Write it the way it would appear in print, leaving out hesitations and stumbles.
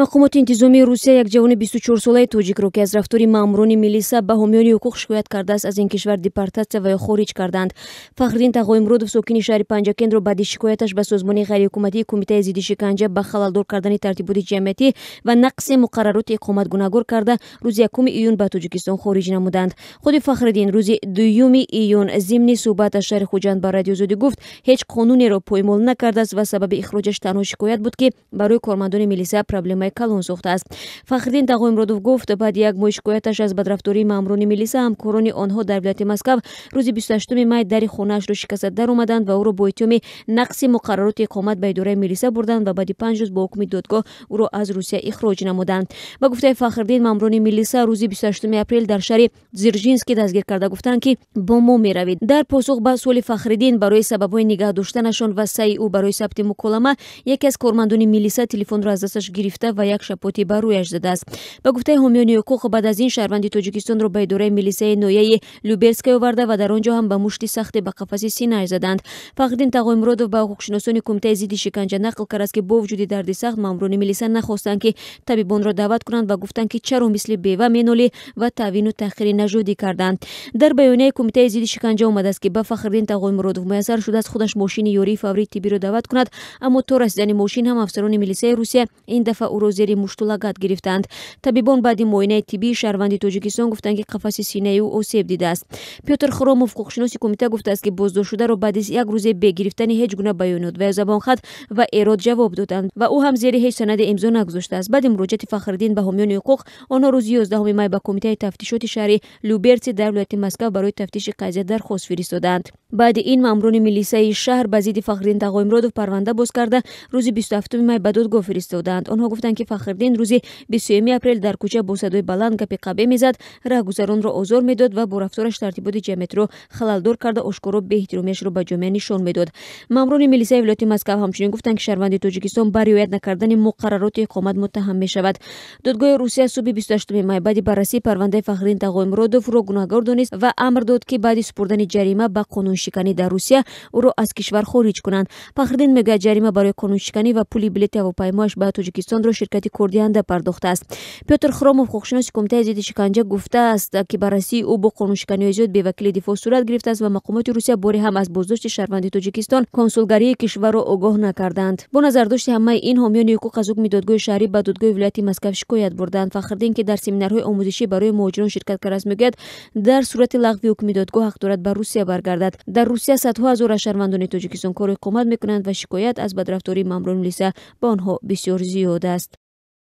Мақомоти интизомии Русия як ҷавони 24-солаи тоҷикро, ки аз рафтори маъмурони милиса ба ҳомиёни ҳуқуқ шикоят кардааст, аз ин кишвар депортатсия ва ё хориҷ карданд. Фахриддин Тағоимуродов, сокини шаҳри Панҷакентро, баъди шикояташ ба созмони ғайриҳукуматии Кумитаи зидди шиканҷа ба халалдор кардани тартиботи ҷамъиятӣ ва нақси муқаррароти иқомат гунаҳгор карда, рӯзи 1 июн ба Тоҷикистон хориҷ намуданд. Худи Фахриддин рӯзи 2 июн зимни суҳбат аз шаҳри Хуҷанд ба Радиои Озодӣ гуфт, ҳеҷ қонунеро поймол накардааст ва сабаби ихроҷаш танҳо шикоят буд, ки барои кормандони милиса проблемаи калон сохтааст. Фахриддин Тағоимуродов гуфт, баъди як моҳи шикояташ аз бадрафтории маъмурони милиса, ҳамкорони онҳо дар вилояти Москав рӯзи 28 май дари хонаашро шикаста даромаданд ва ӯро бо иттиҳоми нақси муқаррароти иқомат ба идораи милиса бурданд ва баъди 5 рӯз бо ҳукми додгоҳ ӯро аз Русия ихроҷ намуданд. Ба гуфтаи Фахриддин, маъмурони милиса рӯзи 28 апрел дар шаҳри Дзержинский дастгир карда гуфтанд, ки бо мо меравед. Дар посух ба суоли Фахриддин барои сабабҳои нигаҳ доштанашон ва саъи ӯ барои сабти муколама, яке аз кормандони милиса телефонро аз дасташ гирифта ва як шапоти ба рӯяш задааст. Ба гуфтаи ҳомиёни ҳуқуқ, баъд аз ин шаҳрванди Тоҷикистонро ба идораи милисаи ноҳияи Люберская оварда ва дар он ҷо ҳам ба мушти сахте ба қафаси синааш заданд. Фахриддин Тағоимуродов ба ҳуқуқшиносони Кумитаи зидди шиканҷа нақл кардааст, ки бо вуҷуди дарди сахт маъмурони милиса нахостанд, ки табибонро даъват кунанд ва гуфтанд, ки чаро мисли бева менолӣ ва таъвину таҳқири нажодӣ карданд. Дар баёнияи Кумитаи зидди шиканҷа омадааст, ки ба Фахриддин Тағоимуродов муяссар шудааст худаш мошини ёрии фаврии тиббиро даъват кунад, аммо то расидани мошин ҳам афсарони милисаи Русия ин дафъа ӯро зери мушту лагат гирифтаанд. Табибон баъди муоинаи тиббии шаҳрванди Тоҷикистон гуфтанд, ки қафаси синаи ӯ осеб дидааст. Пётр Хромов, ҳуқуқшиноси кумита, гуфтааст, ки боздоштшударо баъди як рӯзе бе гирифтани ҳеҷ гуна баёнот ва ё забонхат ва эрод ҷавоб доданд ва ӯ ҳам зери ҳеҷ санаде имзо нагузоштааст. Баъди муроҷиати Фахриддин ба ҳомиёни ҳуқуқ, онҳо рӯзи 11 май ба Кумитаи тафтишоти шаҳри Люберци дар вилояти Москав барои тафтиши қазия дархост фиристоданд. Баъди ин маъмурони милисаи шаҳр ба зидди Фахриддин Тағоимуродов парванда боз карда, рӯзи 27 май ба додгоҳ фиристоданд. Онҳо гуфтанд, ки Фахриддин рӯзи 23 апрел дар кӯча бо садои баланд гапи қабеҳ мезад, раҳгузаронро озор медод ва бо рафтораш тартиботи ҷамъиятиро халалдор карда, ошкоро беэҳтиромиашро ба ҷомеа нишон медод. Маъмурони милисаи вилояти Москав ҳамчунин гуфтанд, ки шаҳрванди Тоҷикистон ба риоят накардани муқаррароти иқомат муттаҳам мешавад. Додгоҳи Русия субҳи 28 май баъди баррасии парвандаи Фахриддин Тағоимуродов ӯро гунаҳгор донист ва амр дод, ки баъди супурдани ҷарима ба қонуншиканӣ дар Русия ӯро аз кишвар хориҷ кунанд. Фахриддин мегӯяд, ҷарима барои қонуншиканӣ ва пули билети ҳавопаймоаш ба Тоҷикистонро ширкати кордиҳанда пардохтааст. Пётр Хромов, ҳуқуқшиноси Кумитаи зидди шиканҷа, гуфтааст, ки баррасии ӯ бо қонуншиканиҳои зиёд бе вакили дифоъ сурат гирифтааст ва мақомоти Русия боре ҳам аз боздошти шаҳрванди Тоҷикистон консулгарии кишварро огоҳ накарданд. Бо назардошти ҳамаи ин, ҳомиёни ҳуқуқ аз ҳукми додгоҳи шаҳрӣ ба додгоҳи вилояти Москав шикоят бурданд. Фахриддин, ки дар семинарҳои омӯзишӣ барои муҳоҷирон ширкат кардааст, мегӯяд, дар сурати лағви ҳукми додгоҳ ҳақ дорад ба Русия баргардад. Дар Русия садҳо ҳазор аз шаҳрвандони Тоҷикистон кору иқомат мекунанд ва шикоят аз бадрафтории маъмурони милиса ба онҳо бисёр зиёд аст.